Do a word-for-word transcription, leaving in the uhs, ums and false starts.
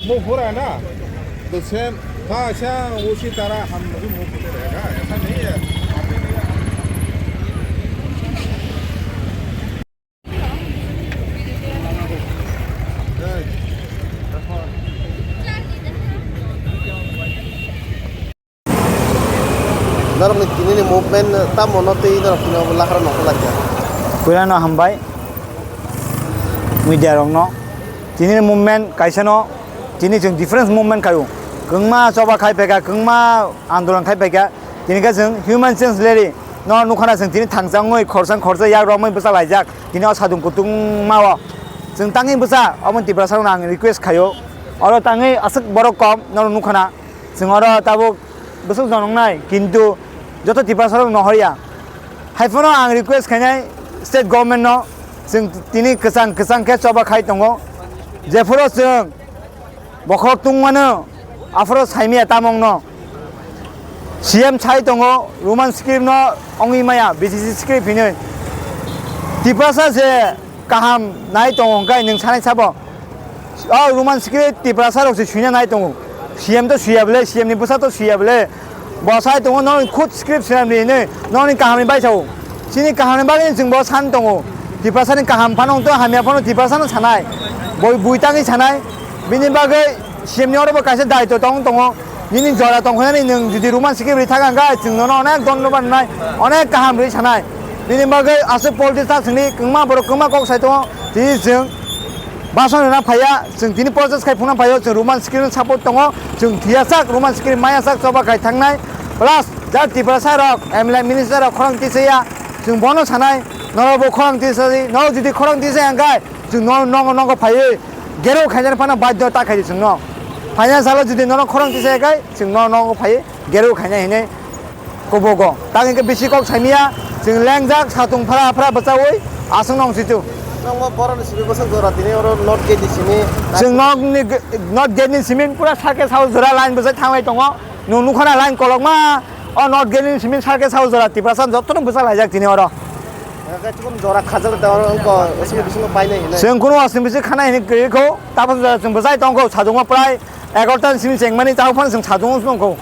Move हो रहा है ना, तो सेम, हाँ, ऐसा उसी तरह हम भी मूव होते रहेगा, ऐसा नहीं है। Norokni tinini movement tamo no twi norok tini obo lahara nongkhor laikha. Puilano hambai media rokno. Tinini movement kaisa no, tini chwng difference movement khaio. Kwngma choba khai phaikha, kwngma andolon khai phaikha. Tini khe chwng human change leri no nukhana chwng tini thangjangwi khorsa khorsa yak romwi bwsa laijak. Tini o sadung kutung mao. Chwng tangwi bwsa omo Tiprasa rokno ang request khaio. Oro tangwi aswk borok kom norok nukhana. Chwng oro tabuk bwswk jonoknai, kintu joto Tiprasa rok nohor ya. Hai phano ang request khainai state government no, chwng tini kwchang kwchang khe choba khai tongo. Jephuru chwng bokhorok tungmano, aphuru saimaya tamongno. C M sai tongo, Roman script no ongwi maya, B C C script hinwi. Tiprasa se kaham nai tongo hwnkhe nwng sanai sabo. O Roman script Tiprasa rok se suina nai tongo. C M to suya bole, C M ni bwsa to suya bole. Bo sai tongo, noni khud script swnam ri hinwi, noni kaham ni bai sao. Chini kaham ni bagwi chwng bo san tongo. Tiprasa ni kaham phano to hamya phano Tiprasa no sanai. Boi bui tangwi sanai. Bini bagwi C M ni oro bo kaisa daitw tong tongo. Nini jora tongkhainani nwng jodi Roman script ri thaka hwnkhe chwng nono onek dhonnobad rwnai, onek kaham rwi sanai. Bini bagwi aswk politics ta chwngni kwngma borok kwngma kok sai tongo. Tini chwng bason rwna phaiya, chwng tini protest khai phunukna phaio, chwng Roman script no support tongo, chwng thwiyasak Roman script mayasak choba khai thangnai, plus jat Tiprasa rok, M L A minister rok khorang tisaya, chwng bono sanai, norok bo khorang tisadi, norok jodi khorang tisaya hwnkhe chwng no-, nogo nogo phaiwi, gero khainani phano badhyo ta khai di chwngno. Phaina salo jodi norok khorang tisaya khe chwng no nogo phaiwi, gero khaina hinwi kubugo. Tang hwnkhe bisi kok saimaya, chwng lengjak, satung phra phra bwchaui, aswk nong situ. Nokmo boroni simi bwswk jora tini oro North Gate ni simi. Chwng nokni g-, North Gate ni simi pura sake sao jora line bwchai thanglai tongo. Nwng nukhana line kolokma, o North Gate ni simi sake sao jora Tiprasa jotono bwchalaijak tini oro. Hwnkhe chukun jora khajak da oro wngkha, aswk bisingo painai hinwi. Chwng kunu aswk bisi khana hinwi kwrwi kho, tabuk jora chwng bwchai tongkho, sajukma prai egarota ni simi chengmani, tabuk phano chwng sajukma wngkho.